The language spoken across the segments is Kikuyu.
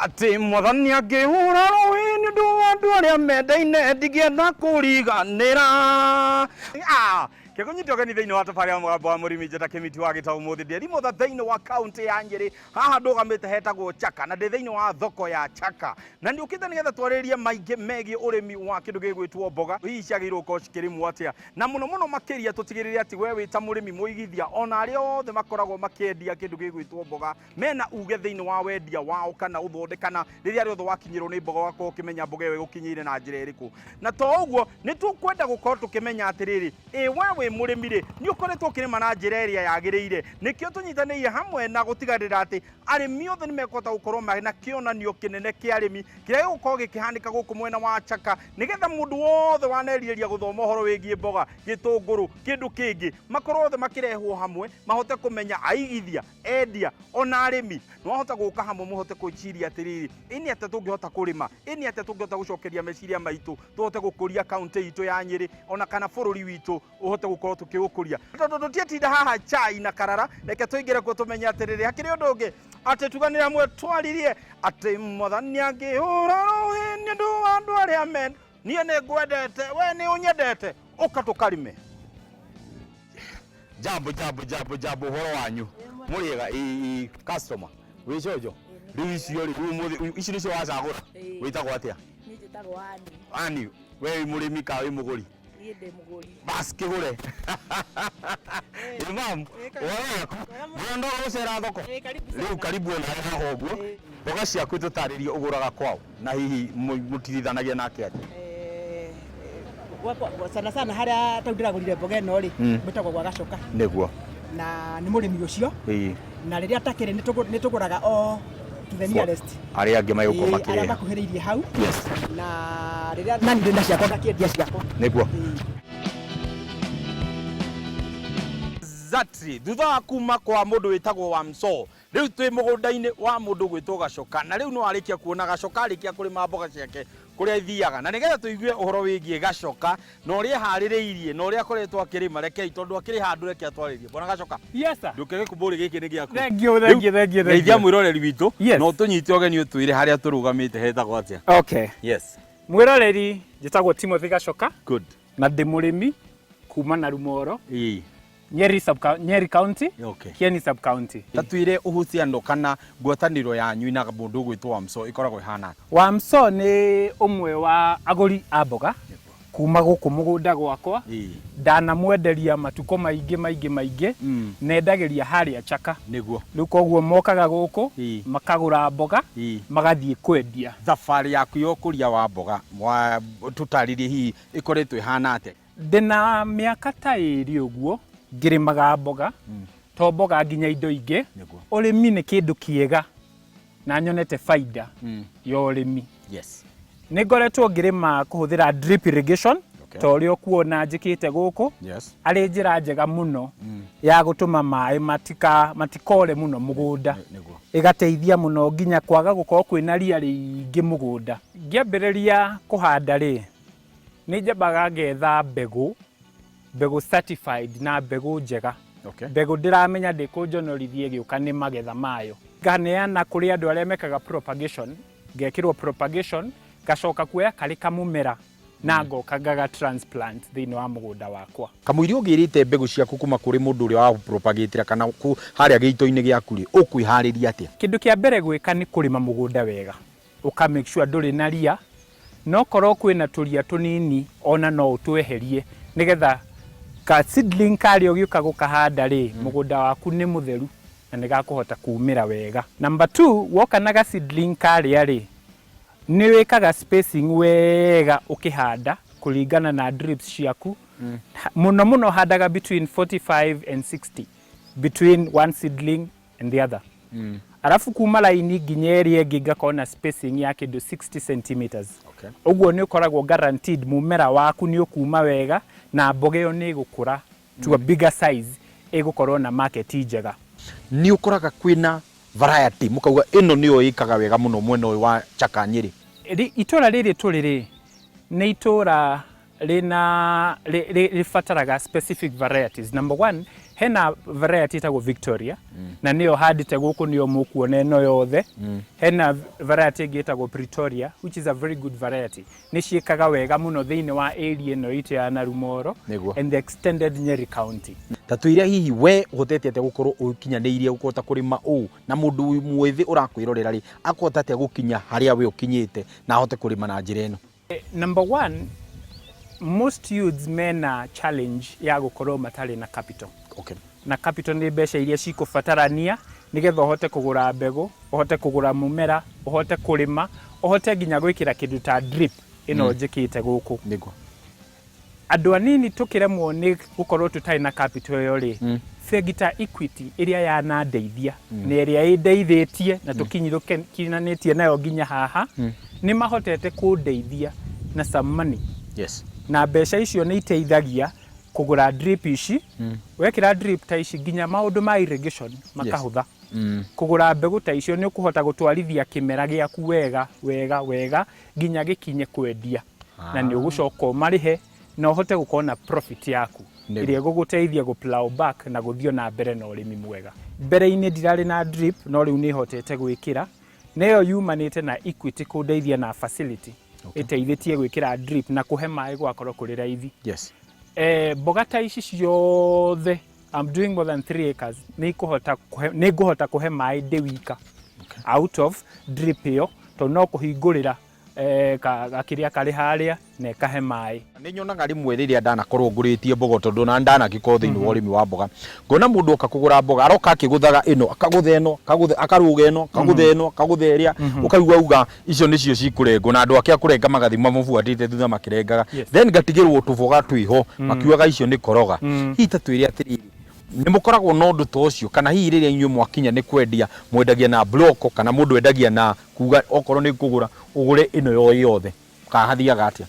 Atĩ Mwathani angĩhũra rũĩ nĩ ũndũ wa andũ arĩa mendaine, ndingĩenda kũriganĩra. Ah, kĩgũnyita ũgeni thĩinĩ wa tabarĩra ya Mũgambo wa Mũrĩmi. Njĩta Kĩmiti wa Gĩtaũ. Ũmũthĩ ndĩ Rimũtha thĩinĩ wa kaũntĩ ya Nyĩrĩ. Haha ndũgamĩte hetagwo Chaka na ndĩ thĩinĩ wa thoko ya Chaka, na nĩũkĩte nĩgetha twarĩrĩrie maingĩ megiĩ ũrĩmi wa kĩndũ gĩgwĩtwo mboga. Hihi ciagĩrĩirwo gũkorwo cikĩrĩmwo atĩa, na mũno mũno makĩria tũtigĩrĩre atĩ we wĩ ta mũrĩmi mũigithia, ona arĩa othe makoragwo makĩendia kĩndũ gĩgwĩtwo mboga mena uge thĩinĩ wa wendia wao kana ũthonde, kana rĩrĩa rĩothe wakinyĩrwo nĩ mboga ũgakorwo ũkĩmenya mboga ĩyo ĩgũkinyĩire na njĩra ĩrĩkũ. Na to ũguo, nĩ tũkwenda gũkorwo tũkĩmenya atĩrĩrĩ, ĩ we wĩ mũrĩmi rĩ, nĩ ũkoretwo ũkĩrĩma na njĩra ĩrĩa yagĩrĩire? Nĩkĩo tũnyitanĩire hamwe na gũtigĩrĩra atĩ arĩmi othe nĩ mekũhota gũkorwo mena kĩonanio kĩnene kĩa arĩmi kĩrĩa gĩgũkorwo gĩkĩhanĩka gũkũ mwena wa Chaka, nĩgetha mũndũ wothe wanerirĩria gũthoma ũhoro wĩgiĩ mboga, gĩtũngũrũ, kĩndũ kĩngĩ, makorwo othe makĩrehwo hamwe mahote kũmenya aigithia, endia ona arĩmi nĩ wahota gũka hamwe mũhote gwĩciria atĩrĩrĩ, ĩ nĩ atĩa tũngĩhota kũrĩma, ĩ nĩ atĩa tũngĩhota gũcokeria meciria maitũ tũhote gũkũria kaũntĩ itũ ya Nyĩrĩ ona kana bũrũri witũ ũhote gũkorwo tũkĩũkũria. Tondũ tũtiĩtinda haha chai na karara, reke tũingĩre kuo tũmenye atĩrĩrĩ, hakĩrĩ ũndũ ũngĩ atĩ tuganĩre hamwe twaririe atĩ Mwathani angĩhũra rũhĩ nĩ ũndũ wa andũ arĩa men niĩ nĩ ngwendete, we nĩ ũnyendete, ũka tũkarime. Jambo, jambo, jambo, jambo. Ũhoro wanyu? Mũrĩega? Ĩ customer wĩ cojo rĩu icio rĩ, rĩu ũmũthĩ ici nĩcio wacagũra? Ĩĩ. Wĩtagwo atĩa? Niĩ njĩtagwo Ani. Ani, we wĩ mũrĩmi ka wĩ mũgũri? Niĩ ndĩ mũgũri. Bas, kĩgũre. Imam, ũhoro waku? Mũno ndoga gũcera thoko. Ĩĩ, karibu rĩu sana. Karibu onawe haha ũguo. Ĩĩ. Mboga ciaku tũtarĩrie ũgũraga kwaũ, na hihi mũtirithanagia nake atĩa? Gwakwa sana sana harĩa tau ndĩragũrire mboga ĩno rĩ, gwĩtagwo gwa Gacoka. Na nĩ mũrĩmi ũcio. Na rĩrĩa atakĩrĩ nĩ tũgũraga o to the nearest. Arĩa angĩ magĩũka Ĩĩ, arĩa makĩrĩha. makuhĩrĩirie hau. Na rĩrĩa nani ndĩna ciakwa ngakĩendia ciakwa. Exactly. Thutha wa kuma kwa mũndũ wĩtagwo Wamso, rĩu twĩ mũgũnda-inĩ wa mũndũ gwĩtwo Gacoka, na rĩu no arĩkia kuona Gacoka arĩkia kũrĩma mboga ciake kũrĩa ithiaga. Na nĩgetha tũigue ũhoro wĩgiĩ Gacoka na ũrĩa eharĩrĩirie na ũrĩa akoretwo akĩrĩma, rekei, tondũ akĩrĩ handũ, reke atwarĩrie. Bwana Gacoka. Yes, sir. Ndũkĩge kumbũrĩ gĩkĩ nĩ gĩaku. Thank you, thank you, thank you, thank Geithia you. mwĩroreri witũ. Na ũtũnyite ũgeni ũtwĩre harĩa tũrũgamĩte hetagwo atĩa. Okay. Yes. Mwĩroreri, njĩtagwo Timothy Gacoka na ndĩ mũrĩmi kuma na Rumoro, Nyeri sub Nyeri County, Kieni sub county. Ta twĩre uhusiano kana ngwatanĩro yanyu na mũndũ ũgwĩtwo Wamso ĩkoragwo ĩhana atĩa? Wamso nĩ ũmwe wa agũri a mboga kuma gũkũ mũgũnda gwakwa. Ndanamwenderia matukũ maingĩ maingĩ maingĩ. Nendagĩria harĩa Chaka. Rĩu koguo mokaga gũkũ makagũra mboga, magathiĩ kwendia. Thabarĩ yaku ya ũkũria wa mboga wa tũtarĩrie hihi ĩkoretwo ĩhana atĩa? Ndĩna mĩaka ta 2 ũguo ngĩrĩmaga mboga, to mboga nginya indo ingĩ. Ũrĩmi nĩ kĩndũ kĩega na nyonete baida ya ũrĩmi. Nĩ ngoretwo ngĩrĩma kũhũthĩra drip irrigation, ta ũrĩa ũkuona njĩkĩte gũkũ, arĩ njĩra njega mũno ya gũtũma maĩ matikore mũno mũgũnda. Ĩgateithia mũno nginya kwaga gũkorwo kwĩna ria rĩingĩ mũgũnda. Ngĩambĩrĩria kũhanda rĩ, nĩ njambaga ngetha mbegũ, mbegũ certified na mbegũ njega. Mbegũ ndĩramenya ndĩkũnjonorithia ĩgĩũka nĩ magetha mayo. Nganeana kũrĩ andũ arĩa mekaga propagation, ngekĩrwo propagation, ngacoka kuoya karĩ kamũmera na ngoka ngaga transplant thĩinĩ wa mũgũnda wakwa. Kamũira ũgĩrĩte mbegũ ciaku kuma kũrĩ mũndũ ũrĩa wagũpropagĩtĩra kana harĩa gĩito-inĩ gĩaku rĩ, ũkwĩharĩria atĩa? Kĩndũ kĩa mbere gwĩka nĩ kũrĩma mũgũnda wega, ũka make sure ndũrĩ na ria, no korwo kwĩna tũria tũnini ona no ũtweherie nĩgetha ka seedling karĩa ũgĩũka gũkahanda rĩ, mũgũnda waku nĩ mũtheru na nĩ gakũhota kumĩra wega. Number two, woka na ga seedling karĩa rĩ, nĩ wĩkaga spacing wega ũkĩhanda kũringana na drips ciaku. Mũno mũno handaga between 45 and 60 between one seedling and the other. Arabu kuma raini nginya ĩrĩa ĩngĩ ngakorwo na spacing ya kĩndũ 60 centimeters. Ũguo nĩ ũkoragwo guaranteed mũmera waku nĩ ũkuma wega na mboga ĩyo nĩ ĩgũkũra to a bigger size ĩgũkorwo na market njega. Nĩ ũkoraga kwĩna variety mũkauga ĩno nĩyo ĩkaga wega mũno mwena ũyũ wa Chaka Nyĩrĩ? Itũra rĩrĩ tũrĩ rĩ, nĩ itũra rĩna rĩbataraga specific varieties. Number one, Hena variety ĩtagwo Victoria na nĩyo handĩte gũkũ, nĩyo mũkuona ĩno yothe. Hena variety ĩngĩ ĩtagwo Pretoria, which is a very good variety. Nĩ ciĩkaga wega mũno thĩinĩ wa area ĩno itũ ya Narumoro and the extended Nyeri County. Ta twĩre hihi we ũhotete atĩa gũkorwo ũkinyanĩirie gũkũhota kũrĩma ũũ, na mũndũ mwĩthĩ ũrakwĩrorera rĩ, akũhota atĩa gũkinya harĩa we ũkinyĩte na ahote kũrĩma na njĩra ĩno? Number one, most youths mena challenge ya gũkorwo matarĩ na capital. Na capital nĩ mbeca iria cikũbatarania nĩgetha ũhote kũgũra mbegũ, ũhote kũgũra mũmera, ũhote kũrĩma, ũhote nginya gwĩkĩra kĩndũ ta drip ĩno njĩkĩte gũkũ. Andũ anini tũkĩremwo nĩ gũkorwo tũtarĩ na capital ĩyo rĩ, bengi ta Equity ĩrĩa yanandeithia na ĩrĩa ĩndeithĩtie na tũkinyithũkanĩtie nayo nginya haha, nĩ mahotete kũndeithia na some money. Na mbeca icio nĩ iteithagia kũgũra drip ici. Wekĩra drip ta ici, nginya maũndũ ma irrigation makahũtha. Kũgũra mbegũ ta icio, nĩ ũkũhota gũtwarithia kĩmera gĩaku wega wega wega nginya gĩkinye kwendia, na nĩ ũgũcoka ũmarĩhe na ũhote gũkorwo na profit yaku ĩrĩa ĩgũgũteithia gũ plow back na gũthiĩ na mbere na ũrĩmi mwega. Mbere-inĩ ndirarĩ na drip, no rĩu nĩ hotete gwĩkĩra, na ĩyo yumanĩte na Equity kũndeithia na facility ĩteithĩtie gwĩkĩra drip na kũhe maĩ gũgakorwo kũrĩ raithi. Mboga ta ici ciothe, I'm doing more than 3 acres, nĩ ngũhota kũhe maĩ ndĩ wika out of drip ĩyo, tondũ no kũhingũrĩra gakĩrĩa karĩ harĩa na ĩkahe maĩ. Nĩ nyonaga rĩmwe rĩrĩa ndanakorwo ngũrĩtie mbogo, tondũ na ndanagĩkorwo thĩinĩ wa ũrĩmi wa mboga, ngona mũndũ oka kũgũra mboga, aroka akĩgũthaga ĩno, akagũtha ĩno, akagũtha, akarũga ĩno, akagũtha ĩno, akagũtha ĩrĩa, ũkaigua auga icio nĩcio cikũrengwo, na andũ ake a kũrenga magathiĩ mamũbuatĩte thutha makĩrengaga. Then ngatigĩrwo tũboga twĩho makiugaga icio nĩ koroga. Hihi ta twĩre atĩrĩrĩ, nĩ mũkoragwo na ũndũ ta ũcio, kana hihi rĩrĩa inyuĩ mwakinya nĩ kwendia, mwendagia na bloko, kana mũndũ endagia na kuga okorwo nĩ kũgũra ũgũre ĩno yo yothe, kana hathiaga atĩa?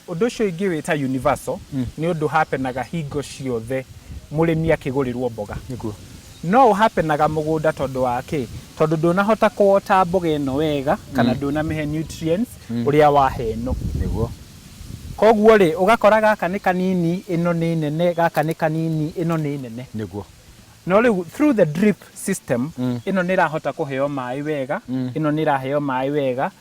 Ũndũ ũcio ingĩwĩta universal, nĩ ũndũ happenaga hingo ciothe mũrĩmi akĩgũrĩrwo mboga. No ũhappenaga mũgũnda tondũ wa kĩ? Tondũ ndũnahota kũwota mboga ĩno wega, kana ndũnamĩhe nutrients ũrĩa wahe ĩno. Koguo rĩ, ũgakora gaka nĩ kanini, ĩno nĩ nene, gaka nĩ kanini, ĩno nĩ nene. No rĩu through the drip system, ĩno nĩ ĩrahota kũheo maĩ wega, ĩno nĩ ĩraheo maĩ wega.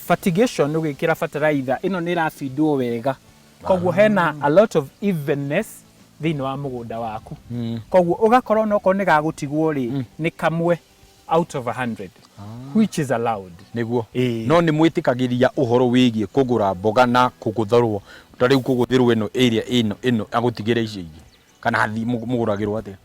Fertigation, ũgĩkĩra fertilizer, ĩno nĩ ĩrabindwo wega. Koguo hena a lot of evenness thĩinĩ wa mũgũnda waku. Koguo ũgakorwo onokorwo nĩ gagũtigwo rĩ, nĩ kamwe out of 100, which is allowed. No nĩ mwĩtĩkagĩria ũhoro wĩgiĩ kũgũra mboga na kũgũthũrwo, ta rĩu kũgũthĩrwo ĩno ĩrĩa ĩno ĩno agũtigĩre icio ingĩ, kana hathi mũgũragĩrwo atĩa?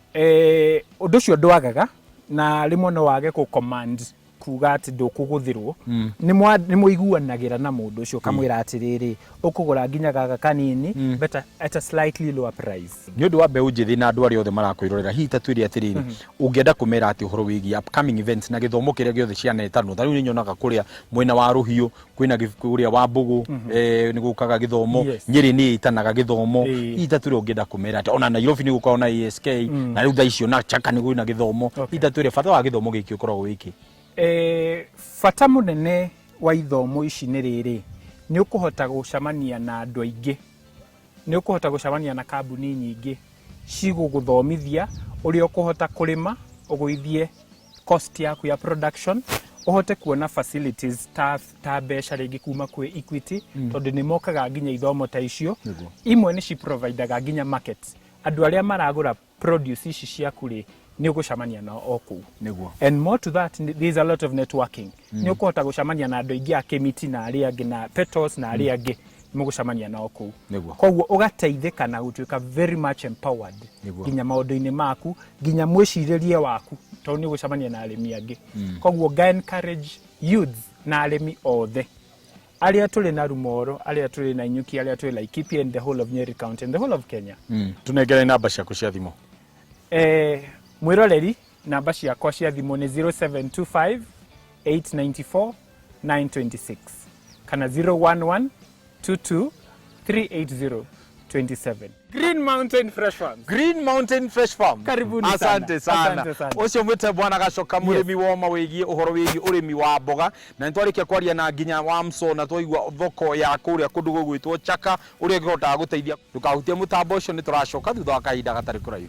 Ũndũ ũcio ndwagaga, na rĩmwe no wage kũ command kuga atĩ ndũkũgũthĩrwo. Nĩ mũiguanagĩra na mũndũ ũcio, ũkamwĩra atĩrĩrĩ, ũkũgũra nginya gaka kanini but at a slightly lower price. Nĩ ũndũ wa mbeũ njĩthĩ na andũ arĩa othe marakwĩrorera, hihi ta twĩre atĩrĩrĩ, ũngĩenda kũmera atĩ ũhoro wĩgiĩ upcoming events na gĩthomo kĩrĩa gĩothe cianetanwo? Ta rĩu nĩ nyonaga kũrĩa mwena wa Rũhiũ kwĩna kũrĩa wa Mbũgũ, nĩ gũkaga gĩthomo. Nyĩrĩ nĩ ĩtanaga gĩthomo. Hihi ta twĩre ũngĩenda kũmera atĩ ona Nairobi nĩ gũkoragwo na ASK, na rĩu thaa icio na Chaka nĩ kwĩna gĩthomo. Hihi ta twĩre bata wa gĩthomo gĩkĩ ũkoragwo wĩkĩ? Bata mũnene wa ithomo ici nĩ rĩrĩ, nĩ ũkũhota gũcemania na andũ aingĩ, nĩ ũkũhota gũcemania na kambuni nyingĩ cigũgũthomithia ũrĩa ũkũhota kũrĩma, ũgũithie cost yaku ya production, ũhote kuona facilities ta mbeca rĩngĩ kuma kwĩ Equity, tondũ nĩ mokaga nginya ithomo ta icio. Imwe nĩ ciprovidaga nginya market, andũ arĩa maragũra produce ici ciaku rĩ, nĩ ũgũcemania nao o kũu. And more to that, there is a lot of networking. Nĩ ũkũhota gũcemania na andũ aingĩ a Kĩmiti na arĩa angĩ na Petos na arĩa angĩ mũgũcemania nao kũu. Koguo ũgateithĩka na gũtuĩka very much empowered nginya maũndũ-inĩ maku, nginya mwĩcirĩrie waku, tondũ nĩ ũgũcemania na arĩmi angĩ. Koguo nga encourage youths na arĩmi othe arĩa tũrĩ na Rumoro, arĩa tũrĩ na Inyuki, arĩa tũrĩ Laikipia and the whole of Nyeri County and the whole of Kenya. Tunengere namba ciaku cia thimũ. Mwĩroreri, namba ciakwa cia thimũ nĩ 0725 894 926 kana 011 22 380 27. Green Mountain Fresh Farms. Green Mountain Fresh Farm. Karibuni sana. Asante sana. Asante sana. Ũcio mwĩte Bwana Gacoka, mũrĩmi woma wĩgiĩ ũhoro wĩgiĩ ũrĩmi wa mboga, na nĩ twarĩkia kwaria na nginya wa Mso, na twaigua thoko ya kũrĩa kũndũ gũgwĩtwo Chaka ũrĩa ĩngĩhotaga gũteithia. Ndũkahutie mũtambo ũcio, nĩ tũracoka thutha wa kahinda gatarĩ kũraihu.